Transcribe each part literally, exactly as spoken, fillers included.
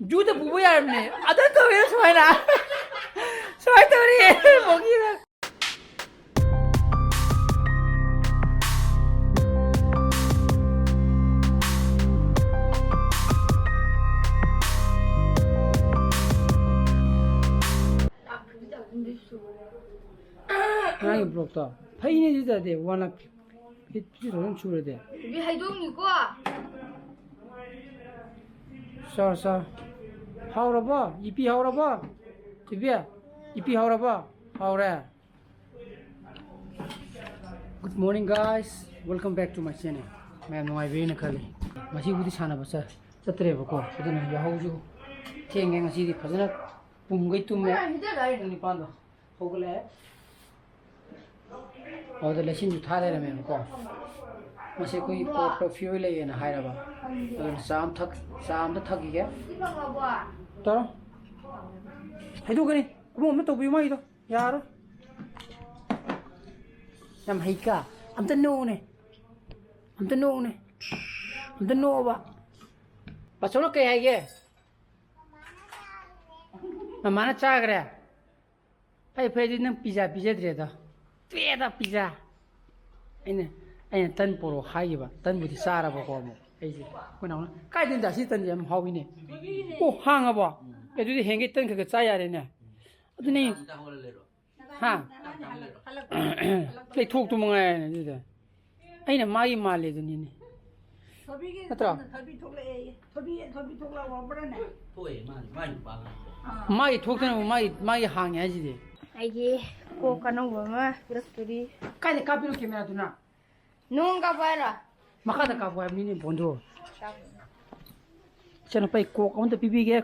ꯖꯨꯗ ꯄꯨꯕ ꯌꯥꯔꯝꯅꯦ꯫ ꯑꯗ ꯇꯧꯋꯦ ꯁꯨꯃꯥꯏꯅ꯫ ꯁꯨꯃꯥꯏꯅ ꯇꯧꯔꯤ꯫ ꯃꯣꯒꯤꯅ꯫ ꯉꯔꯥꯡꯒꯤ ꯕ꯭ꯂꯣꯛꯇꯣ ꯐꯩꯅꯦ ꯑꯗꯨ ꯇꯥꯔꯗꯤ ꯋꯥꯟ ꯂꯥꯛ ꯐꯤꯐꯇꯤ ꯊꯥꯎꯖꯟ ꯁꯨꯔꯗꯤ꯫ ꯏꯕꯤ ꯍꯩꯗꯣꯛꯅꯤꯀꯣ꯫ ꯆꯥ, ꯆꯥ꯫ ꯍꯥꯎꯔꯕꯣ? ꯏꯄꯤ ꯍꯥꯎꯔꯕꯣ? ꯏꯕꯤ, ꯏꯄꯤ ꯍꯥꯎꯔꯕꯣ? ꯍꯥꯎꯔꯦ꯫ Good morning, guys. Welcome back to my channel. ꯃꯌꯥꯝ ꯅꯨꯡꯉꯥꯏꯕꯤꯔꯤꯅ ꯈꯜꯂꯤ꯫ ꯉꯁꯤꯕꯨꯗꯤ ꯁꯥꯟꯅꯕ ꯆꯠ-, ꯆꯠꯇ꯭ꯔꯦꯕꯀꯣ꯫ ꯑꯗꯨꯅ ꯌꯥꯍꯧꯁꯨ ꯊꯦꯡꯉꯦ ꯉꯁꯤꯗꯤ꯫ ꯐꯖꯅ ꯄꯨꯝꯈꯩ ꯇꯨꯝꯃꯦ꯫ ꯄꯨꯡ ꯅꯤꯄꯥꯟꯗꯣ ꯍꯧꯒꯠꯂꯛꯑꯦ꯫ ꯑꯗꯨꯗ ꯂꯩꯁꯤꯡꯁꯨ ꯊꯥ ꯂꯩꯔꯝꯃꯦꯕꯀꯣ꯫ ꯃꯁꯤ ꯑꯩꯈꯣꯏꯒꯤ ꯀꯣꯔꯠꯇ ꯐꯤꯔꯣꯏ ꯂꯩꯌꯦꯅ ꯍꯥꯏꯔꯕ꯫ ꯑꯗꯨꯅ ꯆꯥ ꯑꯃ ꯊꯛ-, ꯆꯥ ꯑꯝꯇ ꯊꯛꯈꯤꯒꯦ꯫ ꯇꯧꯔꯣ꯫ ꯍꯥꯏꯗꯣꯛꯀꯅꯤ꯫ ꯏꯕꯨꯡ, ꯑꯝꯇ ꯇꯧꯕꯤꯌꯨ ꯃꯥꯒꯤꯗꯣ꯫ ꯌꯥꯔꯣꯏ꯫ ꯌꯥꯝ ꯍꯩꯀ꯫ ꯑꯝꯇ ꯅꯣꯛꯎꯅꯦ꯫ ꯑꯝꯇ ꯅꯣꯛꯎꯅꯦ꯫ ꯑꯝꯇ ꯅꯣꯛꯑꯣꯕ꯫ ꯄꯥꯆꯧꯅ ꯀꯩ ꯍꯥꯏꯒꯦ? ꯃꯃꯥꯅ ꯆꯥꯈ꯭ꯔꯦ꯫ ꯐꯩ, ꯐꯩ, ꯑꯗꯨꯗꯤ ꯅꯪ ꯄꯤꯖꯥ ꯄꯤꯖꯗ꯭ꯔꯦꯗꯣ꯫ ꯇꯣꯛꯑꯦꯗ ꯄꯤꯖꯥ꯫ ꯑꯩꯅ, ꯑꯩꯅ ꯇꯟ ꯄꯣꯔꯛꯑꯣ ꯍꯥꯏꯈꯤꯕ꯫ ꯇꯟꯕꯨꯗꯤ ꯆꯥꯔꯕꯀꯣ ꯑꯃꯨꯛ꯫ ꯑꯩꯁꯦ꯫ ꯑꯩꯈꯣꯏ ꯅꯥꯎꯅ, "ꯀꯥꯏꯗꯩꯅꯣꯗ ꯁꯤ ꯇꯟꯁꯦ ꯌꯥꯝ ꯍꯥꯎꯋꯤꯅꯦ?" "ꯑꯣ, ꯍꯥꯡꯉꯕꯣ? ꯑꯦ, ꯑꯗꯨꯗꯤ ꯍꯌꯦꯡꯒꯩ ꯇꯟ ꯈꯔ ꯈꯔ ꯆꯥ ꯌꯥꯔꯦꯅꯦ?" ꯑꯗꯨꯅꯦ꯫ ꯍꯥ? ꯂꯩꯊꯣꯛꯇꯨ ꯃꯉꯥꯏꯔꯦꯅꯦ ꯑꯗꯨꯗ꯫ ꯑꯩꯅ ꯃꯥꯒꯤ ꯃꯥꯜꯂꯦ ꯑꯗꯨꯅꯤꯅꯦ꯫ ꯊꯣꯏꯕꯤꯒꯤ ꯅꯠꯇ꯭ꯔꯣ? ꯊꯣꯏꯕꯤ ꯊꯣꯛꯂꯛꯑꯦꯌꯦ꯫ ꯊꯣꯏꯕꯤ, ꯊꯣꯏꯕꯤ ꯊꯣꯛꯂꯛꯑꯕ꯭ꯔꯅꯦ? ꯊꯣꯛꯑꯦ, ꯃꯥ, ꯃꯥꯏ ꯅꯨꯄꯥꯒ꯫ ꯑꯥ꯫ ꯃꯥꯒꯤ ꯊꯣꯛꯇꯅꯕ ꯃꯥꯒꯤ, ꯃꯥꯒꯤ ꯍꯥꯡꯉꯦ ꯍꯥꯏꯁꯤꯗꯤ꯫ ꯑꯩꯒꯤ ꯀꯣꯛ ꯑꯅꯧꯕ ꯑꯃ ꯄꯤꯔꯛꯇꯣꯔꯤ꯫ ꯀꯥꯏꯗ ꯀꯥꯞꯄꯤꯅꯣ ꯀꯦꯃꯦꯔꯥꯗꯨꯅ? ꯅꯣꯡ ꯀꯥꯞꯄ ꯍꯥꯏꯔꯣ? ꯃꯈꯥꯗ ꯀꯥꯞꯄꯣ ꯍꯥꯏꯕꯅꯤꯅꯦ, ꯕꯣꯟꯗꯣ꯫ ꯀꯥꯞꯄꯣ꯫ ꯏꯆꯟꯅꯨꯄꯥ, ꯀꯣꯛ ꯑꯃꯇ ꯄꯤꯕꯤꯒꯦ꯫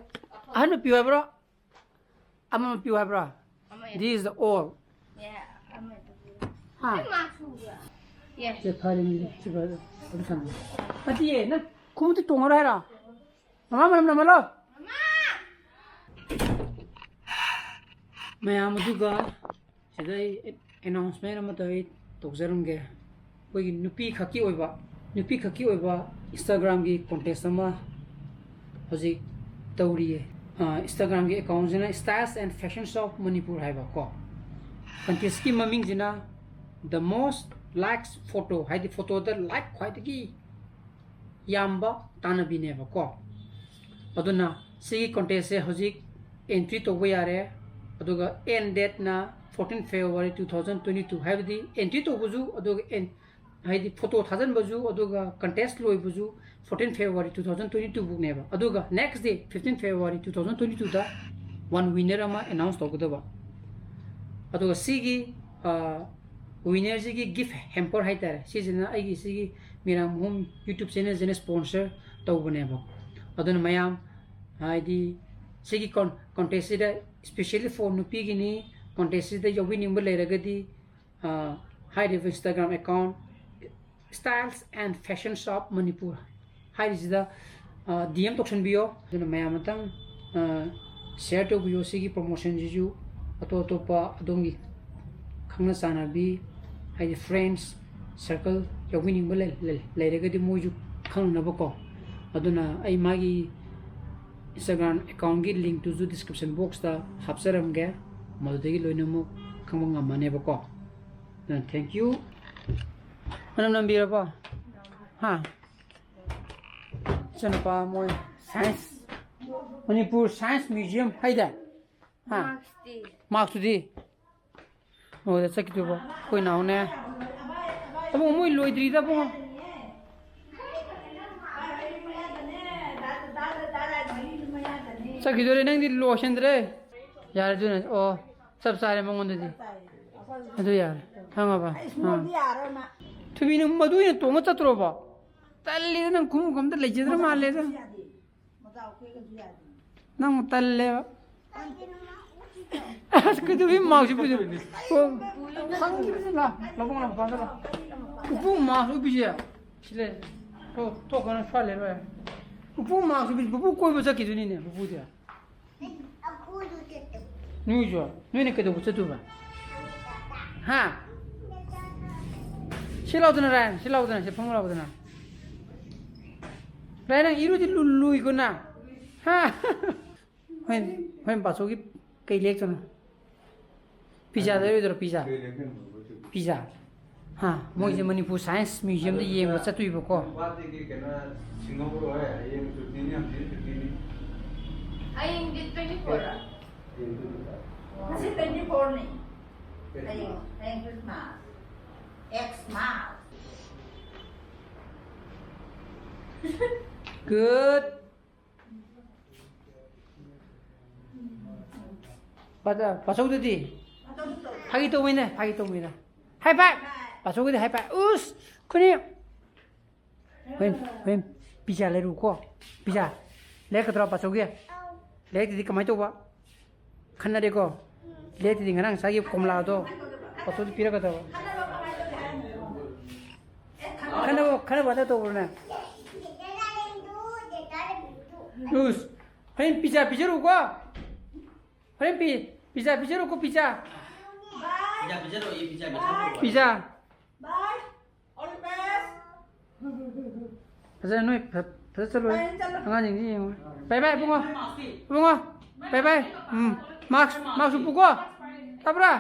ꯑꯍꯟꯕ ꯄꯤꯌꯨ ꯍꯥꯏꯕ꯭ꯔꯣ? ꯑꯃꯃꯝ ꯄꯤꯌꯨ ꯍꯥꯏꯕ꯭ꯔꯣ? ꯑꯃ ꯌꯥꯏ꯫ This is the all. ꯌꯥꯏ, ꯑꯃ ꯄꯤꯌꯨ꯫ ꯍꯥ? ꯑꯩ ꯃꯥ ꯁꯨꯕ꯭ꯔꯥ? ꯌꯥꯏ꯫ ꯁꯦ, ꯐꯔꯦ, ꯁꯤ ꯐꯔꯦ꯫ ꯑꯗꯨ ꯊꯝꯃꯣ꯫ ꯅꯠꯇꯤꯌꯦ, ꯅꯪ ꯈꯣꯡꯎꯞꯇꯤ ꯇꯣꯡꯉꯔꯣꯏ ꯍꯥꯏꯔꯣ? ꯃꯃꯥ ꯃꯅꯝ ꯅꯝꯍꯜꯂꯣ꯫ ꯃꯌꯥꯝ ꯑꯗꯨꯒ ꯁꯤꯗ ꯑꯩ announcement ꯑꯃ ꯇꯧ-, ꯇꯧꯖꯔꯝꯒꯦ꯫ ꯑꯩꯈꯣꯏꯒꯤ ꯅꯨꯄꯤ ꯈꯛꯀꯤ ꯑꯣꯏꯕ, ꯅꯨꯄꯤ ꯈꯛꯀꯤ ꯑꯣꯏꯕ Instagram-ꯒꯤ contest ꯑꯃ ꯍꯧꯖꯤꯛ ꯇꯧꯔꯤꯌꯦ꯫ ꯑ, Instagram-ꯒꯤ account-ꯁꯤꯅ Styles and Fashion Shop Manipur ꯍꯥꯏꯕꯀꯣ꯫ Contest-ꯀꯤ ꯃꯃꯤꯡꯁꯤꯅ The Most Likes Photo, ꯍꯥꯏꯗꯤ photo-ꯗ like ꯈ꯭ꯋꯥꯏꯗꯒꯤ ꯌꯥꯝꯕ ꯇꯥꯟꯅꯕꯤꯅꯦꯕꯀꯣ꯫ ꯑꯗꯨꯅ ꯁꯤꯒꯤ contest-ꯁꯦ ꯍꯧꯖꯤꯛ entry ꯇꯧꯕ ꯌꯥꯔꯦ꯫ ꯑꯗꯨꯒ end date-ꯅ fourteen February two thousand twenty-two, ꯍꯥꯏꯕꯗꯤ entry ꯇꯧꯕꯁꯨ, ꯑꯗꯨꯒ en-, ꯍꯥꯏꯗꯤ photo ꯊꯥꯖꯤꯟꯕꯁꯨ, ꯑꯗꯨꯒ contest ꯂꯣꯏꯕꯁꯨ fourteen February two thousand twenty-two ꯐꯥꯎꯅꯦꯕ꯫ ꯑꯗꯨꯒ next day, fifteen February two thousand twenty-two-ꯗ one winner ꯑꯃ announce ꯇꯧꯒꯗꯕ꯫ ꯑꯗꯨꯒ ꯁꯤꯒꯤ, ꯑ, winner-ꯁꯤꯒꯤ gift hamper ꯍꯥꯏꯇꯥꯔꯦ, ꯁꯤꯁꯤꯅ ꯑꯩꯒꯤ ꯁꯤꯒꯤ ꯃꯤꯔꯥꯡ ꯃꯍꯨꯝ YouTube channel-ꯁꯤꯅ sponsor ꯇꯧꯕꯅꯦꯕ꯫ ꯑꯗꯨꯅ ꯃꯌꯥꯝ, ꯍꯥꯏꯗꯤ, ꯁꯤꯒꯤ con-, contest-ꯁꯤꯗ specially for ꯅꯨꯄꯤꯒꯤꯅꯤ꯫ Contest-ꯁꯤꯗ ꯌꯥꯎꯕꯤꯅꯤꯡꯕ ꯂꯩꯔꯒꯗꯤ, ꯑ, ꯍꯥꯏꯔꯤꯕ Instagram account Styles and Fashion Shop Manipur ꯍꯥꯏꯔꯤꯁꯤꯗ, ꯑ, D M ꯇꯧꯁꯟꯕꯤꯌꯣ꯫ ꯑꯗꯨꯅ ꯃꯌꯥꯝ ꯑꯃꯇꯪ, ꯑ, share ꯇꯧꯕꯤꯌꯣ ꯁꯤꯒꯤ promotion-ꯁꯤꯁꯨ꯫ ꯑꯇꯣꯞ ꯑꯇꯣꯞꯄ ꯑꯗꯣꯝꯒꯤ ꯈꯪꯅ ꯆꯥꯟꯅꯕꯤ, ꯍꯥꯏꯗꯤ friends circle ꯌꯥꯎꯕꯤꯅꯤꯡꯕ ꯂꯩ-, ꯂꯩ-, ꯂꯩꯔꯒꯗꯤ ꯃꯣꯏꯁꯨ ꯈꯪꯅꯅꯕꯀꯣ꯫ ꯑꯗꯨꯅ ꯑꯩ ꯃꯥꯒꯤ Instagram account-ꯒꯤ link-ꯇꯨꯁꯨ description box-ꯇ ꯍꯥꯞꯆꯔꯝꯒꯦ, ꯃꯗꯨꯗꯒꯤ ꯂꯣꯏꯅꯃꯛ ꯈꯪꯕ ꯉꯝꯃꯅꯦꯕꯀꯣ꯫ ꯑꯗꯨꯅ thank you꯫ ꯃꯅꯝ ꯅꯝꯕꯤꯔꯕꯣ? ꯍꯥ? ꯏꯆꯟꯅꯨꯄꯥ ꯃꯣꯏ science, ꯃꯅꯤꯄꯨꯔ Science Museum ꯍꯥꯏꯗꯥꯏ? ꯍꯥ? Marks-ꯇꯤ? Marks-ꯇꯨꯗꯤ? ꯃꯣꯏꯗ ꯆꯠꯈꯤꯗꯣꯏꯕ ꯑꯩꯈꯣꯏ ꯅꯥꯎꯅꯦ꯫ ꯑꯕꯨꯡꯉꯣ, ꯃꯣꯏ ꯂꯣꯏꯗ꯭ꯔꯤꯗ, ꯑꯕꯨꯡꯉꯣ꯫ ꯆꯠꯈꯤꯗꯣꯔꯦ, ꯅꯪꯗꯤ ꯂꯣꯏꯁꯤꯟꯗ꯭ꯔꯦ꯫ ꯌꯥꯔꯦ, ꯑꯗꯨꯅ, ꯑꯣ, ꯆꯞ ꯆꯥꯔꯦ ꯃꯉꯣꯟꯗꯗꯤ꯫ ꯑꯗꯨ ꯌꯥꯔꯦ, ꯈꯪꯉꯕ? ꯑꯥ꯫ ꯊꯣꯏꯕꯤ, ꯅꯪ ꯃꯗꯨ ꯑꯣꯏꯅ ꯇꯣꯡꯉ ꯆꯠꯇ꯭ꯔꯣꯕ? ꯇꯜꯂꯤꯗ, ꯅꯪ ꯈꯣꯡꯎꯞ ꯑꯝꯇ ꯂꯩꯖꯗ꯭ꯔ ꯃꯥꯜꯂꯦꯗ꯫ ꯅꯪ ꯇꯜꯂꯦꯕ꯫ ꯑꯁ, ꯀꯩꯗꯧꯕꯩ ꯃꯥꯛꯁ ꯎꯞꯄꯤꯗꯣ? ꯑꯣ, ꯈꯪꯗ꯭ꯔꯤꯕꯅꯤ, ꯂꯥ, ꯂꯧꯕꯨꯛ ꯂꯥ, ꯃꯄꯥꯟꯗ ꯂꯥ꯫ ꯎꯄꯨ ꯃꯥꯛꯁ ꯎꯞꯄꯤꯁꯦ꯫ ꯁꯤ ꯂꯩ꯫ ꯊꯣꯛ-, ꯊꯣꯛꯀꯅꯨ, ꯁ꯭ꯋꯥꯏ ꯂꯩꯔꯣꯏ꯫ ꯎꯄꯨ ꯃꯥꯛꯁ ꯎꯞꯄꯤꯁꯦ, ꯄꯨꯄꯨ ꯀꯣꯏꯕ ꯆꯠꯈꯤꯗꯣꯏꯅꯤꯅꯦ, ꯄꯨꯄꯨꯗꯤ꯫ ꯅꯣꯏꯁꯨ? ꯅꯣꯏꯅ ꯀꯩꯗꯧꯕ ꯆꯠꯇꯣꯏꯕ? ꯍꯥ? ꯁꯤ ꯂꯥꯎꯗꯅ, ꯔꯥꯏ, ꯁꯤ ꯂꯥꯎꯗꯅ, ꯁꯤ ꯐꯝꯃꯨ ꯂꯥꯎꯗꯅ꯫ ꯔꯥꯏ, ꯅꯪ ꯏꯔꯨꯗꯤ ꯂꯨ-, ꯂꯨꯏꯀꯣ ꯅꯪ? ꯍꯥ? ꯍꯣꯔꯦꯟ, ꯍꯣꯔꯦꯟ ꯕꯥꯆꯧꯒꯤ ꯀꯩ ꯂꯦꯛꯇꯣꯏꯅꯣ? ꯄꯤꯖꯥ ꯂꯩꯔꯣꯏꯗ꯭ꯔꯣ, ꯄꯤꯖꯥ? ꯄꯤꯖꯥ? ꯍꯥ, ꯃꯣꯏꯁꯦ ꯃꯅꯤꯄꯨꯔ ꯁꯥꯏꯟꯁ ꯃ꯭ꯌꯨꯖꯤꯌꯝꯗ ꯌꯦꯡꯕ ꯆꯠꯇꯣꯏꯕꯀꯣ꯫ ꯅꯨꯄꯥꯗꯒꯤ ꯀꯩꯅꯣ ꯁꯤꯡꯍꯧꯔꯣ ꯍꯥꯏ, ꯍꯌꯦꯡ ꯁꯨꯇꯤꯅꯤ, ꯍꯪꯆꯤꯠ ꯁꯨꯇꯤꯅꯤ꯫ ꯍꯌꯦꯡꯗꯤ twenty four ꯔ? ꯍꯌꯦꯡ twenty four꯫ ꯉꯁꯤ twenty four ꯅꯤ꯫ Christmas꯫ ꯍꯌꯦꯡ, ꯍꯌꯦꯡ Christmas꯫ Xmas꯫ Good꯫ ꯕꯥꯆꯧ-, ꯕꯥꯆꯧꯗꯨꯗꯤ? ꯐꯥꯒꯤ ꯇꯧꯕꯩꯅꯦ, ꯐꯥꯒꯤ ꯇꯧꯕꯩꯅꯦ꯫ High five! ꯕꯥꯆꯧꯒꯤꯗꯤ high five꯫ ꯎꯁ! ꯈꯨꯅꯤ! ꯍꯣꯔꯦꯟ, ꯍꯣꯔꯦꯟ ꯄꯤꯖꯥ ꯂꯩꯔꯨꯀꯣ꯫ ꯄꯤꯖꯥ ꯂꯩꯔꯛꯀꯗ꯭ꯔꯣ ꯕꯥꯆꯧꯒꯤ? ꯂꯩꯔꯛꯇꯗꯤ ꯀꯃꯥꯏꯅ ꯇꯧꯕ? ꯈꯟꯅꯔꯦꯀꯣ? ꯂꯩꯔꯛꯇꯗꯤ ꯉꯔꯥꯡ ꯆꯥꯈꯤꯕ ꯀꯣꯝꯂꯥꯗꯣ ꯕꯥꯆꯧꯗ ꯄꯤꯔꯛꯀꯗꯕ꯫ ꯈꯟꯅꯕ, ꯈꯟꯅꯕ ꯍꯟꯗꯛ ꯇꯧꯕ꯭ꯔꯣꯅꯦ? ꯎꯁ! ꯍꯣꯔꯦꯟ ꯄꯤꯖꯥ ꯄꯤꯖꯔꯨꯀꯣ꯫ ꯍꯣꯔꯦꯟ ꯄꯤ-, ꯄꯤꯖꯥ ꯄꯤꯖꯔꯨꯀꯣ, ꯄꯤꯖꯥ꯫ ꯄꯤꯖꯥ ꯄꯤꯖꯔꯣꯏꯌꯦ, ꯄꯤꯖꯥ ꯄꯤꯖꯔꯣꯏ꯫ Pizza. Bye. All the best. ꯐꯖꯅ ꯅꯣꯏ ꯐ-, ꯐꯖ ꯆꯠꯂꯣꯏ꯫ ꯐꯖꯅ ꯆꯠꯂꯣ꯫ ꯑꯉꯥꯡꯁꯤꯡꯁꯤ ꯌꯦꯡꯉꯣ꯫ Bye bye, ꯏꯕꯨꯡꯉꯣ꯫ ꯏꯕꯨꯡꯉꯣ꯫ Bye bye꯫ ꯎꯝ꯫ Mask, mask ꯎꯞꯄꯨꯀꯣ꯫ ꯇꯥꯕ꯭ꯔꯥ?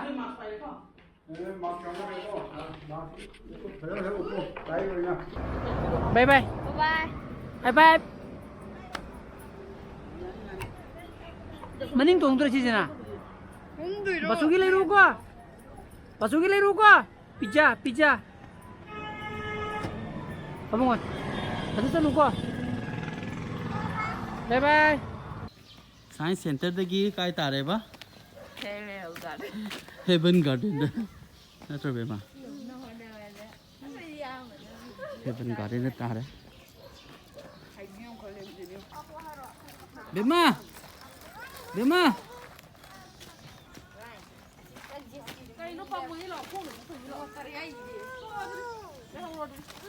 Bye bye꯫ Bye bye꯫ Bye bye꯫ ꯃꯅꯤꯡ ꯇꯣꯡꯗ꯭ꯔꯣ ꯁꯤꯁꯤꯅ? ꯇꯣꯡꯗꯣꯏꯔꯣ? ꯕꯥꯆꯧꯒꯤ ꯂꯩꯔꯨꯀꯣ꯫ ꯕꯥꯆꯧꯒꯤ ꯂꯩꯔꯨꯀꯣ꯫ Pizza, pizza꯫ ꯑꯕꯨꯡꯉꯣ꯫ ꯑꯗꯨ ꯆꯠꯂꯨꯀꯣ꯫ Bye bye꯫ Science Centerꯗꯒꯤ ꯀꯥꯏ ꯇꯥꯔꯦꯕ? Heaven Garden꯫ Heaven Gardenꯗ ꯅꯠꯇ꯭ꯔꯣ, ꯕꯦꯝꯃ? Heaven Gardenꯗ ꯇꯥꯔꯦ꯫ ꯕꯦꯝꯃ! ꯕꯦꯝꯃ!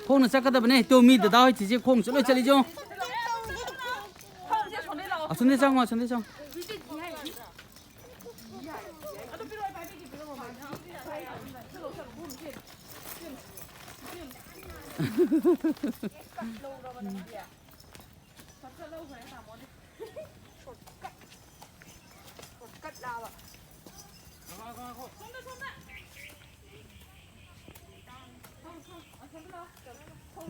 ꯈꯣꯡꯅ ꯆꯠꯀꯗꯕꯅꯦ꯫ ꯇꯣ, ꯃꯤ ꯗꯗꯥ ꯍꯣꯏ ꯆꯤꯆꯦ ꯈꯣꯡ ꯆꯠꯂꯣꯏ ꯆꯠꯂꯤꯁꯦ ꯌꯦꯡꯉꯣ꯫ ꯑꯁꯣꯝꯗ ꯆꯪꯉꯣ, ꯑꯁꯣꯝꯗ ꯆꯪꯉꯣ꯫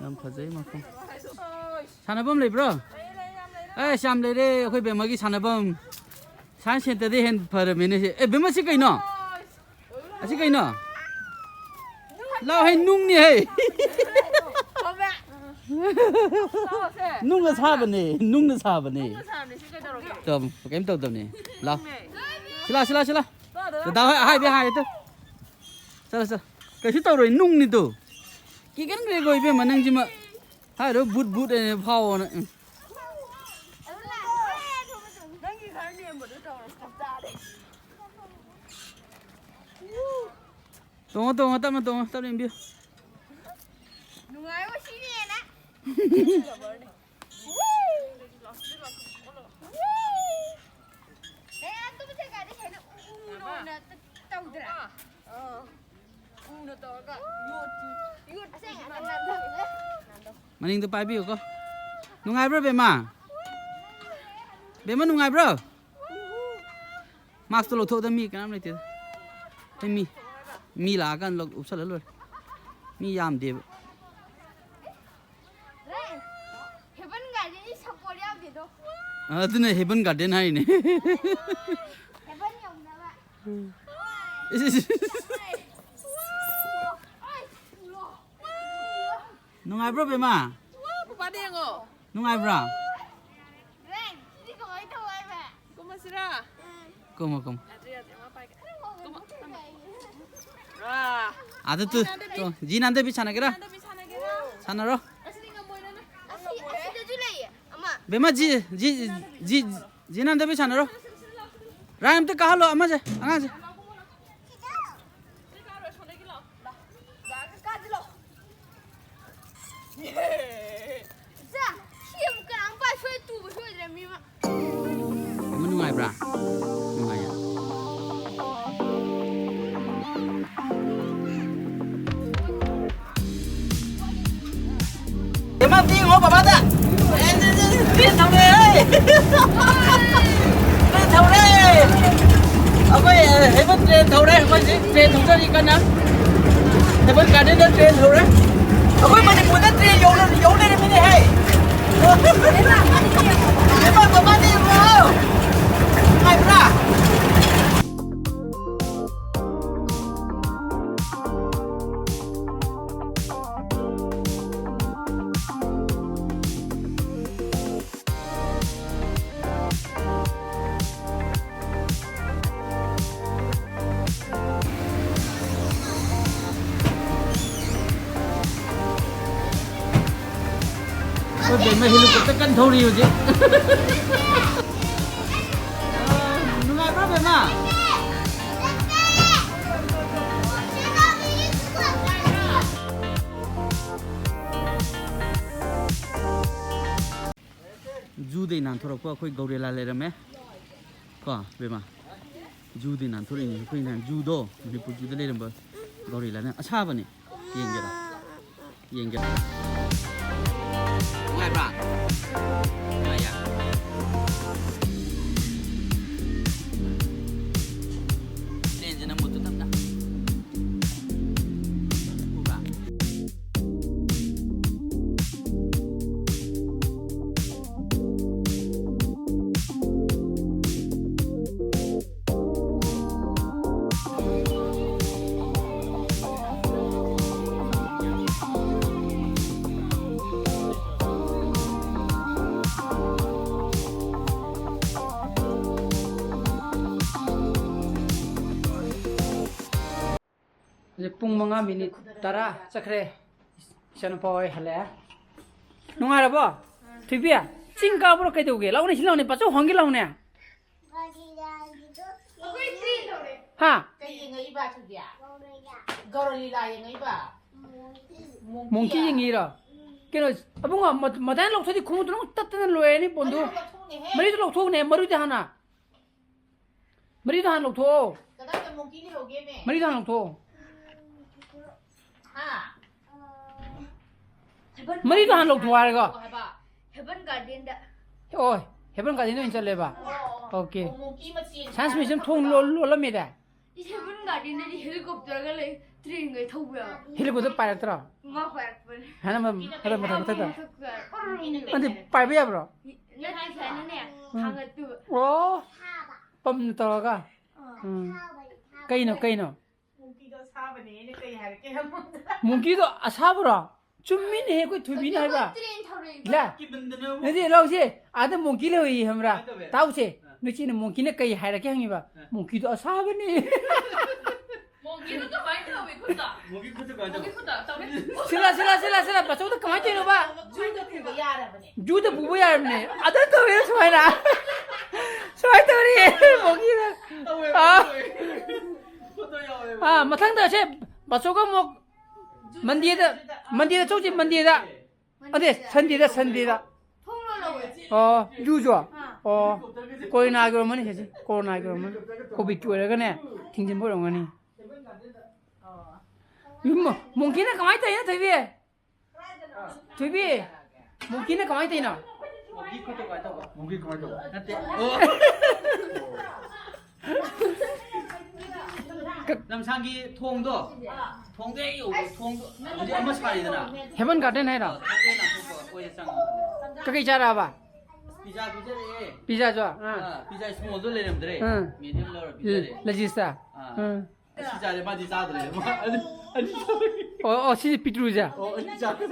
ꯌꯥꯝ ꯐꯖꯩ ꯃꯐꯝ꯫ ꯁꯥꯟꯅꯐꯝ ꯂꯩꯕ꯭ꯔꯣ? ꯑꯦꯁ, ꯌꯥꯝ ꯂꯩꯔꯦ ꯑꯩꯈꯣꯏ ꯕꯦꯝꯃꯒꯤ ꯁꯥꯟꯅꯐꯝ꯫ ꯁꯥꯏꯟꯁ ꯁꯦꯟꯇꯔꯗꯩ ꯍꯦꯟꯅ ꯐꯔꯕꯅꯤꯅꯦ ꯁꯤ꯫ ꯑꯦ, ꯕꯦꯝꯃ, ꯁꯤ ꯀꯩꯅꯣ? ꯑꯁꯤ ꯀꯩꯅꯣ? ꯂꯥꯎ ꯍꯦ, ꯅꯨꯡꯅꯤ ꯍꯦ꯫ ꯅꯨꯡꯅ ꯁꯥꯕꯅꯦ, ꯅꯨꯡꯅ ꯁꯥꯕꯅꯦ꯫ ꯇꯝ, ꯀꯩꯝ ꯇꯧꯗꯕꯅꯦ꯫ ꯂꯥꯎ꯫ ꯁꯤꯂꯥ, ꯁꯤꯂꯥ, ꯁꯤꯂꯥ꯫ ꯗꯗꯥ ꯍꯣꯏ ꯑꯍꯥꯏꯕꯤ ꯍꯥꯏꯔꯦ ꯇꯨ꯫ ꯆꯠꯂꯣ, ꯆꯠꯂꯣ꯫ ꯀꯩꯁꯨ ꯇꯧꯔꯣꯏ, ꯅꯨꯡꯅꯤ ꯇꯨ꯫ ꯀꯤꯒꯟꯈ꯭ꯔꯦꯀꯣ ꯏꯕꯦꯝꯃ ꯅꯪꯁꯤꯃ꯫ ꯍꯥꯏꯔꯣ ꯕꯨꯠ ꯕꯨꯠ ꯑꯅ ꯐꯥꯎꯑꯣꯅ꯫ ꯎꯝ꯫ ꯇꯣꯡꯉꯣ, ꯇꯣꯡꯉꯣ, ꯇꯞꯅ ꯇꯣꯡꯉꯣ, ꯇꯞꯅ ꯏꯟꯕꯤꯌꯨ꯫ ꯅꯨꯡꯉꯥꯏꯕ ꯁꯤꯅꯦꯅ꯫ ꯑꯦ, ꯑꯇꯣꯞꯄ ꯖꯒꯥꯗꯤ ꯍꯦꯟꯅ ꯎꯅ ꯇꯧꯗ꯭ꯔꯥ? ꯑꯥ꯫ ꯎꯅ ꯇꯧꯔꯒ ꯌꯣꯠꯇꯨ, ꯌꯣꯠꯇꯨ ꯑꯁꯦꯡꯕ ꯃꯥꯅ ꯅꯝꯗꯕꯤꯗ꯫ ꯃꯅꯤꯡꯗ ꯄꯥꯏꯕꯤꯌꯨꯀꯣ꯫ ꯅꯨꯡꯉꯥꯏꯕ꯭ꯔꯣ, ꯕꯦꯝꯃ? ꯕꯦꯝꯃ, ꯅꯨꯡꯉꯥꯏꯕ꯭ꯔꯣ? ꯃꯥꯛꯁꯇꯣ ꯂꯧꯊꯣꯛꯑꯗ ꯃꯤ ꯀꯅꯥꯝ ꯂꯩꯇꯦꯗ꯫ ꯑꯩ ꯃꯤ, ꯃꯤ ꯂꯥꯛꯑꯀꯥꯟꯗ ꯂꯧ-, ꯎꯞꯁꯜꯂ ꯂꯣꯏꯔꯦ꯫ ꯃꯤ ꯌꯥꯝꯗꯦꯕ꯫ ꯍꯦꯕꯟ ꯒꯥꯔꯗꯦꯟꯒꯤ ꯁꯞꯄꯣꯔꯠ ꯌꯥꯎꯗꯦꯗꯣ꯫ ꯑꯗꯨꯅ ꯍꯦꯕꯟ ꯒꯥꯔꯗꯦꯟ ꯍꯥꯏꯔꯤꯅꯦ꯫ ꯍꯦꯕꯟ ꯌꯧꯅꯕ꯫ ꯏꯁ, ꯏꯁ, ꯏꯁ꯫ ꯅꯨꯡꯉꯥꯏꯕ꯭ꯔꯣ, ꯕꯦꯝꯃ? ꯄꯄꯥꯗ ꯌꯦꯡꯉꯣ꯫ ꯅꯨꯡꯉꯥꯏꯕ꯭ꯔꯥ? ꯔꯦꯟ, ꯁꯤꯗꯤ ꯀꯃꯥꯏꯅ ꯇꯧ ꯍꯥꯏꯕ? ꯀꯨꯝꯃꯁꯤꯔꯥ? ꯀꯨꯝꯃꯣ, ꯀꯨꯝꯃꯣ꯫ ꯌꯥꯗ꯭ꯔꯦ, ꯌꯥꯗ꯭ꯔꯦ, ꯃꯥ ꯄꯥꯏꯒꯦ꯫ ꯀꯨꯝꯃꯣ, ꯀꯨꯝꯃꯣ꯫ ꯔꯥ꯫ ꯑꯥꯗ ꯇꯨ, ꯇꯨ, ꯖꯤ ꯅꯥꯟꯗꯕꯤ ꯁꯥꯟꯅꯒꯦꯔꯥ? ꯅꯥꯟꯗꯕꯤ ꯁꯥꯟꯅꯒꯦꯔꯥ? ꯁꯥꯟꯅꯔꯣ꯫ ꯑꯁꯤꯗꯤ ꯉꯝꯃꯣꯏꯗꯅ꯫ ꯑꯁꯤ, ꯑꯁꯤꯗꯁꯨ ꯂꯩꯌꯦ ꯑꯃ꯫ ꯕꯦꯝꯃ, ꯖꯤ, ꯖꯤ, ꯖꯤ, ꯖꯤ ꯅꯥꯟꯗꯕꯤ ꯁꯥꯟꯅꯔꯣ꯫ ꯔꯥꯏꯝ ꯑꯝꯇ ꯀꯥꯍꯜꯂꯣ ꯑꯃꯁꯦ, ꯑꯉꯥꯡꯁꯦ꯫ ꯏꯆꯥ, ꯁꯤ ꯑꯃꯨꯛ ꯀꯅꯥꯝ ꯄꯥꯏ ꯁꯣꯏ ꯇꯨꯕ ꯁꯣꯏꯗ꯭ꯔꯦ ꯃꯤ ꯑꯃ꯫ ꯑꯃ ꯅꯨꯡꯉꯥꯏꯕ꯭ꯔꯥ? ꯅꯨꯡꯉꯥꯏꯌꯦ꯫ ꯏꯃꯥ, ꯄꯤꯉꯣ ꯕꯕꯥꯗ꯫ ꯑꯦ, ꯑꯦ, ꯑꯦ, ꯇ꯭ꯔꯦꯟ ꯊꯧꯔꯦ, ꯍꯦ꯫ ꯇ꯭ꯔꯦꯟ ꯊꯧꯔꯦ꯫ ꯑꯩꯈꯣꯏ, ꯑꯦ, ꯍꯦꯕꯟ ꯇ꯭ꯔꯦꯟ ꯊꯧꯔꯦ꯫ ꯑꯩꯈꯣꯏ ꯍꯧꯖꯤꯛ ꯇ꯭ꯔꯦꯟ ꯊꯧꯖꯔꯤ ꯀꯟꯅ꯫ ꯍꯦꯕꯟ ꯒꯥꯔꯗꯦꯟꯗ ꯇ꯭ꯔꯦꯟ ꯊꯧꯔꯦ꯫ ꯑꯩꯈꯣꯏ ꯃꯅꯤꯄꯨꯔꯗ ꯇ꯭ꯔꯦꯟ ꯌꯧ ꯂꯩꯔꯝꯃꯤꯅꯦꯍꯦ꯫ ꯏꯃꯥ, ꯕꯕꯥꯗꯤ ꯌꯦꯡꯉꯣ꯫ ꯅꯨꯡꯉꯥꯏꯕ꯭ꯔꯥ? ꯑꯩꯈꯣꯏ ꯕꯦꯝꯃ helicopter ꯀꯟꯅ ꯊꯧꯔꯤ ꯍꯧꯖꯤꯛ꯫ ꯅꯨꯡꯉꯥꯏꯕ꯭ꯔꯣ ꯕꯦꯝꯃ? ꯖꯨꯗꯩ ꯅꯥꯟꯊꯣꯔꯛꯄ ꯑꯩꯈꯣꯏ ꯒꯧꯔꯦꯂꯥ ꯂꯩꯔꯝꯃꯦ꯫ ꯀꯣ ꯕꯦꯝꯃ? ꯖꯨꯗꯩ ꯅꯥꯟꯊꯣꯔꯛꯏꯅꯤ ꯑꯩꯈꯣꯏꯅ꯫ ꯖꯨꯗꯣ, ꯃꯅꯤꯄꯨꯔ ꯖꯨꯗ ꯂꯩꯔꯝꯕ ꯒꯧꯔꯦꯂꯥꯅꯦ꯫ ꯑꯁꯥꯕꯅꯦ꯫ ꯌꯦꯡꯒꯦꯔꯣ? ꯌꯦꯡꯒꯦꯔꯣ? ꯅꯨꯡꯉꯥꯏꯕ꯭ꯔꯥ? ꯅꯨꯡꯉꯥꯏꯌꯦ꯫ ꯇ꯭ꯔꯦꯟꯁꯦ ꯅꯪ ꯃꯨꯠꯇꯨ ꯇꯞꯅ꯫ ꯎꯕ꯭ꯔꯥ? ꯍꯧꯖꯤꯛ ꯄꯨꯡ ꯃꯉꯥ ꯃꯤꯅꯤꯠ ꯇꯔꯥ ꯆꯠꯈ꯭ꯔꯦ꯫ ꯏꯆꯥꯅꯨꯄꯥ ꯍꯣꯏ ꯍꯜꯂꯛꯑꯦ꯫ ꯅꯨꯡꯉꯥꯏꯔꯕꯣ? ꯊꯣꯏꯕꯤ, ꯆꯤꯡ ꯀꯥꯕ꯭ꯔꯣ ꯀꯩꯗꯧꯒꯦ? ꯂꯥꯛꯎꯅꯦ, ꯁꯤ ꯂꯥꯛꯎꯅꯦ, ꯄꯥꯆꯧ ꯍꯣꯡꯒꯦ ꯂꯥꯛꯎꯅꯦ꯫ ꯍꯥ? ꯀꯩ ꯌꯦꯡꯉꯛꯏꯕ ꯊꯣꯏꯕꯤ? ꯒꯧꯔ ꯂꯤꯂꯥ ꯌꯦꯡꯉꯛꯏꯕ? ꯃꯣꯡꯀꯤ ꯌꯦꯡꯉꯤꯔꯣ? ꯀꯩꯅꯣ, ꯑꯕꯨꯡꯉꯣ, ꯃ-, ꯃꯗꯥꯏꯅ ꯂꯧꯊꯣꯛꯑꯗꯤ ꯈꯣꯡꯎꯞꯗꯨ ꯂꯣꯏ ꯇꯠꯇꯅ ꯂꯣꯏꯔꯅꯤ ꯕꯣꯟꯗꯨ꯫ ꯃꯔꯨ ꯂꯧꯊꯣꯛꯎꯅꯦꯍꯦ꯫ ꯃꯔꯤꯗꯣ ꯂꯧꯊꯣꯛꯎꯅꯦ, ꯃꯔꯨꯗꯤ ꯍꯥꯟꯅ꯫ ꯃꯔꯤꯗꯣ ꯍꯥꯟꯅ ꯂꯧꯊꯣꯛꯑꯣ꯫ ꯀꯗꯥꯏꯗ ꯃꯣꯡꯀꯤ ꯂꯩꯍꯧꯒꯦꯃꯦ? ꯃꯔꯤꯗꯣ ꯍꯥꯟꯅ ꯂꯧꯊꯣꯛꯑꯣ꯫ ꯍꯥ? ꯃꯔꯤꯗꯣ ꯍꯥꯟꯅ ꯂꯧꯊꯣꯛꯑꯣ ꯍꯥꯏꯔꯒ꯫ ꯍꯥꯏꯕ꯫ ꯍꯦꯕꯟ ꯒꯥꯔꯗꯦꯟꯗ꯫ ꯑꯣ, ꯍꯦꯕꯟ ꯒꯥꯔꯗꯦꯟꯗ ꯑꯣꯏꯅ ꯆꯠꯂꯦꯕ? ꯑꯣ, ꯑꯣ, ꯑꯣ꯫ ꯑꯣꯀꯦ꯫ ꯑꯣ, ꯃꯣꯡꯀꯤ ꯃꯆꯦꯅꯤ ꯁꯥꯏꯟꯁ ꯍꯥꯏꯕ ꯃ꯭ꯌꯨꯖꯤꯌꯝ ꯊꯣꯡ ꯈꯪꯕ꯭ꯔꯣ? ꯂꯣ-, ꯂꯣꯜꯂꯝꯃꯦꯗꯥꯏ? ꯏꯁ, ꯍꯦꯕꯟ ꯒꯥꯔꯗꯦꯟꯗꯗꯤ ꯍꯦꯂꯤꯀꯣꯞꯇꯔꯒ ꯂꯩ꯫ ꯇ꯭ꯔꯦꯟꯒ ꯊꯧꯕ ꯌꯥꯕ꯫ ꯍꯦꯂꯤꯀꯣꯞꯇꯔ ꯄꯥꯏꯔꯛꯇ꯭ꯔꯣ? ꯃꯥ ꯄꯥꯏꯔꯛꯄꯅꯦ꯫ ꯍꯥꯏꯅ ꯃ-, ꯃꯊꯛ, ꯃꯊꯛ, ꯃꯊꯛꯇ? ꯃꯊꯛꯇ꯫ ꯑꯗꯨ ꯄꯥꯏꯕ ꯌꯥꯕ꯭ꯔꯣ? ꯅꯠꯇꯦ, ꯁꯨꯃꯥꯏꯅꯅꯦ, ꯎꯝ꯫ ꯊꯥꯡꯒꯠꯇꯣꯏꯕ꯫ ꯑꯣ꯫ ꯄꯝꯅ ꯇꯧꯔꯒ? ꯑꯥ꯫ ꯎꯝ꯫ ꯀꯩꯅꯣ, ꯀꯩꯅꯣ? ꯃꯣꯡꯀꯤꯗꯣ ꯑꯁꯥꯕꯅꯦ, ꯑꯩꯅ ꯀꯩ ꯍꯥꯏꯔꯛꯀꯦ ꯍꯪꯉꯣ꯫ ꯃꯣꯡꯀꯤꯗꯣ ꯑꯁꯥꯕꯔꯣ? ꯆꯨꯝꯃꯤꯅꯦꯍꯦ, ꯑꯩꯈꯣꯏ ꯊꯣꯏꯕꯤꯅ ꯍꯥꯏꯕ꯫ ꯇ꯭ꯔꯦꯟ ꯊꯧꯔꯛꯏꯕ꯫ ꯂꯥ꯫ ꯀꯤꯃꯟꯗꯅ ꯑꯃꯨꯛ꯫ ꯅꯠꯇꯦ, ꯂꯥꯎꯁꯦ꯫ ꯑꯥꯗ ꯃꯣꯡꯀꯤ ꯂꯩꯍꯧꯏ ꯈꯪꯕ꯭ꯔꯥ? ꯀꯃꯥꯏ ꯇꯧꯋꯦ? ꯇꯥꯎꯁꯦ꯫ ꯑꯥ꯫ ꯅꯣꯏ ꯆꯦꯅ ꯃꯣꯡꯀꯤꯅ ꯀꯩ ꯍꯥꯏꯔꯛꯀꯦ ꯍꯪꯉꯤꯕ꯫ ꯑꯥ꯫ ꯃꯣꯡꯀꯤꯗꯣ ꯑꯁꯥꯕꯅꯦ꯫ ꯃꯣꯡꯀꯤꯗꯣ ꯀꯃꯥꯏꯅ ꯇꯧꯋꯤ ꯈꯨꯠꯇ? ꯃꯣꯡꯀꯤ ꯈꯨꯠꯇ ꯀꯃꯥꯏꯅ ꯇꯧꯕ? ꯃꯣꯡꯀꯤ ꯈꯨꯠꯇ ꯇꯧꯋꯤ꯫ ꯁꯤꯂꯥ, ꯁꯤꯂꯥ, ꯁꯤꯂꯥ, ꯁꯤꯂꯥ, ꯕꯥꯆꯧꯗ ꯀꯃꯥꯏꯅ ꯇꯧꯔꯤꯅꯣꯕ? ꯖꯨꯗ ꯄꯨꯕ ꯌꯥꯔꯕꯅꯦ꯫ ꯖꯨꯗ ꯄꯨꯕ ꯌꯥꯔꯕꯅꯦ꯫ ꯑꯗ ꯇꯧꯔꯤꯔꯣ ꯁꯨꯃꯥꯏꯅ? ꯁꯨꯃꯥꯏꯅ ꯇꯧꯔꯤ, ꯃꯣꯡꯀꯤꯗ꯫ ꯇꯧꯋꯦ, ꯑꯥ꯫ ꯇꯧꯋꯦ꯫ ꯐꯣꯇꯣ ꯌꯥꯎꯋꯦꯕ꯫ ꯑꯥ, ꯃꯊꯪꯗ ꯁꯦ ꯕꯥꯆꯧꯒ ꯑꯃꯨꯛ ꯃꯟꯗꯦꯗ, ꯃꯟꯗꯦꯗ ꯆꯧꯁꯤ, ꯃꯟꯗꯦꯗ꯫ ꯑꯗꯦ, ꯁꯟꯗꯦꯗ, ꯁꯟꯗꯦꯗ꯫ ꯊꯣꯡ ꯂꯣꯜꯍꯧꯋꯦ꯫ ꯑꯣ, ꯖꯨꯁꯨ? ꯑꯥ꯫ ꯑꯣ, ꯀꯣꯔꯣꯅꯥꯒꯤ ꯑꯣꯏꯔꯝꯃꯅꯤ ꯁꯤꯁꯦ, ꯀꯣꯔꯣꯅꯥꯒꯤ ꯑꯣꯏꯔꯝꯃꯅꯤ꯫ ꯀꯣꯚꯤꯗꯀꯤ ꯑꯣꯏꯔꯒꯅꯦ, ꯊꯤꯡꯖꯤꯟꯕ ꯑꯣꯏꯔꯝꯒꯅꯤ꯫ ꯃꯣ-, ꯃꯣꯡꯀꯤꯅ ꯀꯃꯥꯏꯅ ꯇꯧꯔꯤꯅꯣ, ꯊꯣꯏꯕꯤ? ꯊꯣꯏꯕꯤ, ꯃꯣꯡꯀꯤꯅ ꯀꯃꯥꯏꯅ ꯇꯧꯔꯤꯅꯣ? ꯃꯣꯡꯀꯤ ꯈꯨꯠꯇ ꯀꯃꯥꯏꯅ ꯇꯧꯕ? ꯃꯣꯡꯀꯤ ꯀꯃꯥꯏꯅ ꯇꯧꯕ? ꯅꯠꯇꯦ꯫ ꯑꯣ꯫ ꯂꯝꯁꯥꯡꯒꯤ ꯊꯣꯡꯗꯣ, ꯊꯣꯡꯗꯣ ꯍꯦꯛ ꯌꯧꯕ, ꯊꯣꯡꯗꯣ ꯍꯧꯖꯤꯛ ꯑꯃ ꯁꯥꯔꯤꯗꯅ? ꯍꯦꯕꯟ ꯒꯥꯔꯗꯦꯟ ꯍꯥꯏꯔꯣ? ꯊꯣꯡꯗꯣ ꯍꯦꯛ ꯂꯥꯟꯊꯣꯛꯄ ꯑꯣꯏꯅ ꯆꯪꯉꯛꯑꯣ꯫ ꯀꯀꯩ ꯆꯥꯔꯛꯑꯕ? ꯄꯤꯖꯥ ꯄꯤꯖꯔꯛꯑꯦ꯫ ꯄꯤꯖꯥꯁꯨ? ꯑꯥ꯫ ꯑꯥ, ꯄꯤꯖꯥ smallꯗꯣ ꯂꯩꯔꯝꯗ꯭ꯔꯦ꯫ ꯑꯥ꯫ Medium ꯂꯧꯔ ꯄꯤꯖꯔꯦ꯫ ꯂꯖꯤꯁꯇ? ꯑꯥ꯫ ꯑꯥ꯫ ꯑꯁꯤ ꯆꯥꯔꯦ, ꯃꯥꯗꯤ ꯆꯥꯗ꯭ꯔꯦ꯫ ꯃꯥ ꯑꯅꯤ, ꯑꯅꯤ ꯆꯥꯔꯦ꯫ ꯑꯣ, ꯑꯣ, ꯁꯤꯁꯦ ꯄꯤꯛꯇ꯭ꯔꯨꯁꯦ? ꯑꯣ, ꯑꯅꯤ ꯆꯥꯔꯦ꯫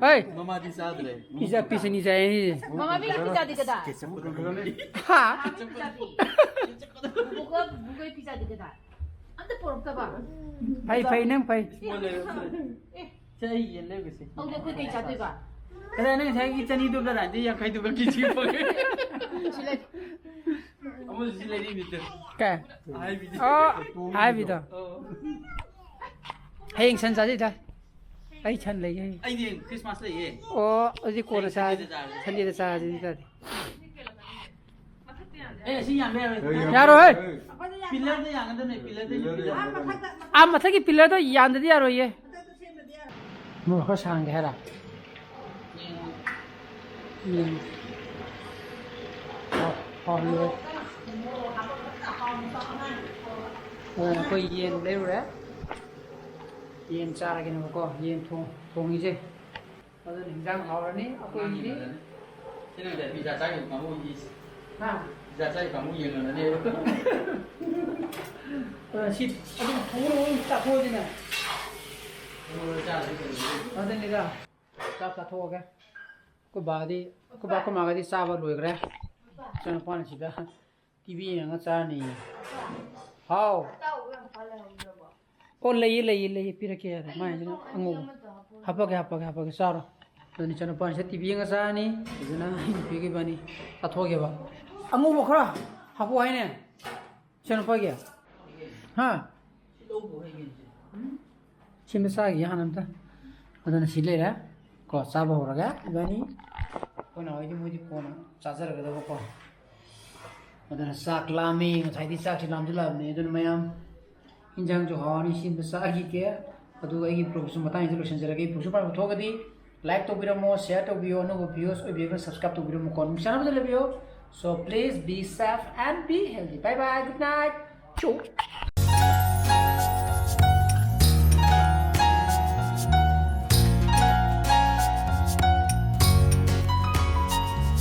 ꯍꯣꯏ꯫ ꯃꯃꯥꯗꯤ ꯆꯥꯗ꯭ꯔꯦ꯫ ꯄꯤꯖꯥ piece ꯑꯅꯤ ꯆꯥꯏ ꯑꯅꯤꯁꯦ꯫ ꯃꯃꯥ, ꯃꯤꯒꯤ ꯄꯤꯖꯥꯗꯤ ꯀꯗꯥꯏ? ꯀꯦꯆꯞ ꯈꯛꯇꯅꯤ꯫ ꯍꯥ? ꯀꯦꯆꯞ ꯄꯤꯖꯥꯗꯤ꯫ ꯕꯨꯕꯣꯛꯀ ꯕꯨꯕꯣꯛꯀꯤ ꯄꯤꯖꯥꯗꯤ ꯀꯗꯥꯏ? ꯑꯝꯇ ꯄꯣꯔꯛꯇꯕ꯫ ꯐꯩ, ꯐꯩ, ꯅꯪ ꯐꯩ꯫ Small ꯂꯩꯔꯝꯗ꯭ꯔꯦ꯫ ꯑꯦ꯫ ꯁꯦ, ꯑꯩ ꯌꯦꯟ ꯂꯩꯔꯨꯒꯦꯁꯦ꯫ ꯑꯗꯨꯗꯤ ꯑꯩꯈꯣꯏ ꯀꯩ ꯆꯥꯗꯣꯏꯕ? ꯀꯗꯥꯏ, ꯅꯪ ꯉꯁꯥꯏꯒꯤ ꯆꯅꯤꯗꯨ ꯀꯗꯥꯏꯗ ꯌꯥꯡꯈꯩꯗꯨꯒ ꯀꯦꯖꯤ ꯐꯪꯉꯦ? ꯁꯤ ꯂꯩ꯫ ꯑꯃꯁꯨ ꯁꯤ ꯂꯩꯔꯤꯅꯤꯗ꯫ ꯀꯩ? ꯑꯍꯥꯏꯕꯤꯗꯤ꯫ ꯑꯣ, ꯑꯍꯥꯏꯕꯤꯗꯣ꯫ ꯑꯣ꯫ ꯍꯌꯦꯡ ꯁꯟ ꯆꯥꯁꯤ ꯇꯥꯏ꯫ ꯑꯩ ꯁꯟ ꯂꯩꯌꯦ ꯍꯌꯦꯡ꯫ ꯑꯩꯗꯤ ꯍꯌꯦꯡ Christmas ꯂꯩꯌꯦ꯫ ꯑꯣ, ꯑꯗꯨꯗꯤ ꯀꯣꯟꯅ ꯍꯌꯦꯡ ꯆꯥꯔꯁꯤ꯫ Sundayꯗ ꯆꯥꯔꯁꯤ꯫ Sundayꯗ ꯆꯥꯔꯁꯤ ꯑꯗꯨ ꯇꯥꯔꯗꯤ꯫ ꯑꯦ, ꯑꯁꯤ ꯌꯥꯟꯕ ꯌꯥꯔꯣꯏ꯫ ꯌꯥꯔꯣꯏꯍꯦ꯫ Pillarꯗ ꯌꯥꯟꯒꯗꯕꯅꯦ, pillarꯗ ꯌꯥꯟꯒꯗꯕꯅꯦ꯫ ꯑꯥ, ꯃꯊꯛꯀꯤ pillarꯗꯣ ꯌꯥꯟꯗꯗꯤ ꯌꯥꯔꯣꯏꯌꯦ꯫ ꯃꯣꯏ ꯈꯔ ꯁꯥꯡꯒꯦ ꯍꯥꯏꯔ? ꯎꯝ꯫ ꯍꯥꯎ-, ꯍꯥꯎꯍꯜꯂꯣ꯫ ꯑ, ꯑꯩꯈꯣꯏ ꯌꯦꯟ ꯂꯩꯔꯨꯔꯦ꯫ ꯌꯦꯟ ꯆꯥꯔꯒꯦꯅꯦꯕꯀꯣ, ꯌꯦꯟ ꯊꯣꯡ-, ꯊꯣꯡꯉꯤꯁꯦ꯫ ꯑꯗꯨꯅ ꯍꯤꯟꯖꯥꯡ ꯍꯥꯎꯔꯅꯤ ꯑꯩꯈꯣꯏꯒꯤꯗꯤ꯫ ꯁꯤ ꯅꯪ ꯄꯤꯖꯥ ꯆꯥꯈꯤꯕ ꯀꯥꯡꯕꯨꯒꯤ, ꯍꯥ? ꯄꯤꯖꯥ ꯆꯥꯈꯤꯕ ꯀꯥꯡꯕꯨ ꯌꯦꯡꯉꯝꯒꯅꯦꯕ꯫ ꯑꯗꯨꯅ ꯁꯤ ꯑꯗꯨꯝ ꯊꯣꯡꯉꯒ ꯑꯗꯨꯝ ꯆꯥꯊꯣꯛꯑꯁꯤꯅꯦ꯫ ꯊꯣꯡꯉꯒ ꯆꯥꯗ꯭ꯔꯗꯤ ꯀꯩꯗꯧꯗꯣꯏꯅꯣ? ꯑꯗꯨꯅꯤꯗ, ꯆꯥꯛ ꯆꯥꯊꯣꯛꯑꯒꯦ꯫ ꯑꯩꯈꯣꯏ ꯕꯥꯗꯤ, ꯑꯩꯈꯣꯏ ꯕꯥ ꯑꯩꯈꯣꯏ ꯃꯥꯒꯗꯤ ꯆꯥꯕ ꯂꯣꯏꯈ꯭ꯔꯦ꯫ ꯏꯆꯥꯅꯨꯄꯥꯅ ꯁꯤꯗ ꯇꯤꯚꯤ ꯌꯦꯡꯉ ꯆꯥꯔꯅꯤ꯫ ꯍꯥꯎ꯫ ꯑꯣ, ꯂꯩꯌꯦ, ꯂꯩꯌꯦ, ꯂꯩꯌꯦ, ꯄꯤꯔꯛꯀꯦ ꯍꯥꯏꯔꯦ꯫ ꯃꯥꯏꯁꯤꯅ ꯑꯉꯧꯕ꯫ ꯍꯥꯞꯄꯛꯀꯦ, ꯍꯥꯞꯄꯛꯀꯦ, ꯍꯥꯞꯄꯛꯀꯦ, ꯆꯥꯔꯣ꯫ ꯑꯗꯨꯅ ꯏꯆꯥꯅꯨꯄꯥꯁꯤꯗ ꯇꯤꯚꯤ ꯌꯦꯡꯉ ꯆꯥꯔꯅꯤ꯫ ꯑꯗꯨꯅ ꯑꯩ ꯅꯨꯄꯤꯒ ꯏꯕꯥꯅꯤ ꯆꯥꯊꯣꯛꯑꯒꯦꯕ꯫ ꯑꯉꯧꯕ ꯈꯔ ꯍꯥꯞꯄꯛꯑꯣ ꯍꯥꯏꯅꯦ꯫ ꯏꯆꯥꯅꯨꯄꯥꯒꯤ? ꯍꯥ? ꯁꯤ ꯂꯧꯕ ꯍꯩꯒꯦ ꯁꯤ꯫ ꯁꯤꯃ ꯆꯥꯈꯤꯒꯦ ꯍꯥꯟꯅ ꯑꯝꯇ꯫ ꯑꯗꯨꯅ ꯁꯤ ꯂꯩꯔꯦ꯫ ꯀꯣ, ꯆꯥꯕ ꯍꯧꯔꯒꯦ ꯏꯕꯥꯅꯤ꯫ ꯑꯩꯈꯣꯏ ꯅꯍꯥꯟꯋꯥꯏꯗꯤ ꯃꯣꯏꯗꯤ ꯀꯣꯟꯅ ꯆꯥꯖꯔꯒꯗꯕꯀꯣ꯫ ꯑꯗꯨꯅ ꯆꯥꯛ ꯂꯥꯝꯃꯤ꯫ ꯉꯁꯥꯏꯗꯤ ꯆꯥꯛꯁꯤ ꯂꯥꯝꯁꯤꯜꯂꯛꯑꯕꯅꯤ꯫ ꯑꯗꯨꯅ ꯃꯌꯥꯝ, ꯏꯟꯖꯥꯡꯁꯨ ꯍꯥꯎꯔꯅꯤ꯫ ꯁꯤꯃ ꯆꯥꯈꯤꯒꯦ꯫ ꯑꯗꯨꯒ ꯑꯩꯒꯤ vlogꯁꯨ ꯃꯇꯥꯡꯁꯤꯗ ꯂꯣꯏꯁꯤꯟꯖꯔꯒꯦ꯫ Vlogꯁꯨ ꯄꯥꯝꯕ ꯊꯣꯛꯑꯒꯗꯤ like ꯇꯧꯕꯤꯔꯝꯃꯣ, share ꯇꯧꯕꯤꯌꯣ, ꯑꯅꯧꯕ viewers ꯑꯣꯏꯕꯤꯔꯒꯅ subscribe ꯇꯧꯕꯤꯔꯝꯃꯣꯀꯣ꯫ ꯅꯨꯡꯁꯤꯅꯕꯗ ꯂꯩꯕꯤꯌꯣ꯫ So please be safe and be healthy. Bye bye, good night. ꯆꯨ꯫